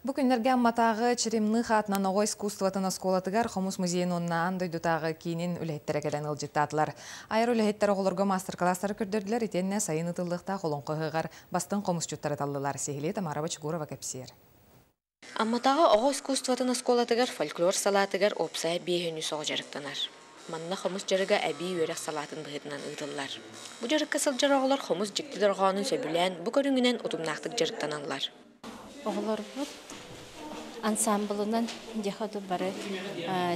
Бу күннэргэ Амматааҕы Черемных аатынан оҕо искусствотын оскуолатыгар Хомус музейын уонна аан дойдутааҕы киинин үлэһиттэрэ кэлэн ыалдьыттаатылар. Айар үлэһиттэр оҕолорго маастар-кылаастары көрдөрдүлэр итиэннэ сайын ыытыллыахтаах олоҥхо ыһыаҕар бастыҥ хомусчуттары таллылар. Сиһилии Тамара Бочугурова кэпсиэр. Амматааҕы оҕо искусствотын оскуолатыгар фольклор салаатыгар уопсайа 500 оҕо дьарыктанар. Манна хомус дьарыга эбии үөрэх салаатын быһыытынан ыытыллар. Бу дьарыкка сылдьар оҕолор хомус дьикти дорҕоонун сөбүлээн бу көрүҥүнэн утумнаахтык дьарыктаналлар. Оҕолорбут ансаамбылынан дьиэхэ бары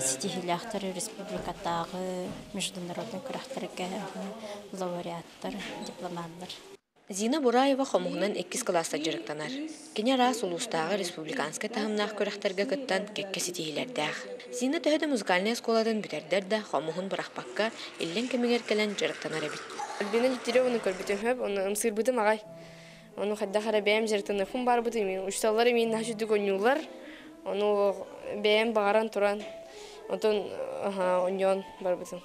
ситиһиилээхтэр республикатааҕы международнай күрэхтэргэ лауреаттар, дипломаннар. Зина Бураева хомуһунан иккис кылааска дьарыктанар. Кини араас улуустааҕы республиканскай таһымнаах күрэхтэргэ кыттан кэккэ ситиһиилэрдээх. Зина төһө да музыкальнай оскуолатын бүтэрдэр да, хомуһун бырахпакка, иллэҥ кэмигэр кэлэн дьарыктанар эбит. Альбина Дегтяреваны көрбүтүм хөп, ону ымсыырбытым аҕай. Ону хайдах эрэ бэйэм дьарыктаныахпын баарбытым, учууталлар эмиэ наһаа үчүгдүк оонньууллар. Ону бэйэм баҕаран туран, онтон оонньоон барбытым.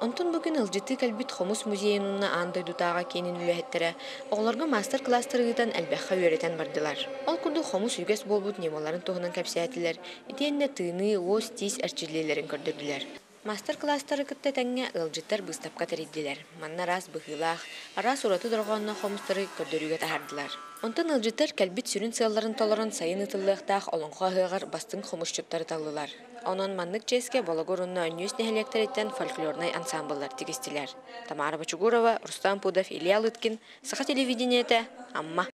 Онтон бу күн ыалдьыттыы кэлбит Хомус музейын уонна аан дойдутааҕы киинин үлэһиттэрэ оҕолорго маастар-кылаастары ыытан элбэххэ үөрэтэн бардылар. Ол курдук хомус үгэс буолбут ньымаларын туһунан кэпсээтилэр, итиэннэ тыыныы, уос-тиис эрчиллиилэрин көрдөрдүлэр. Маастар-кылаастары кытта тэҥҥэ ыалдьыттар быыстапка тэрийдилэр. Манна араас быһыылаах, араас ураты дорҕоонноох хомустары көрдөрүүгэ таһаардылар. Онтон ыалдьыттар кэлбит сүрүн сыалларын толорон сайын ыытыллыахтаах Олоҥхо ыһыаҕар бастыҥ хомусчуттары таллылар. Онон маннык чиэскэ Бологур уонна Өнньүөс нэһилиэктэриттэн фольклорнай ансаамбыллар тигистилэр. Тамара Бочугурова, Рустам Пудов, Илья Лыткин, Саха телевидениетэ, Амма.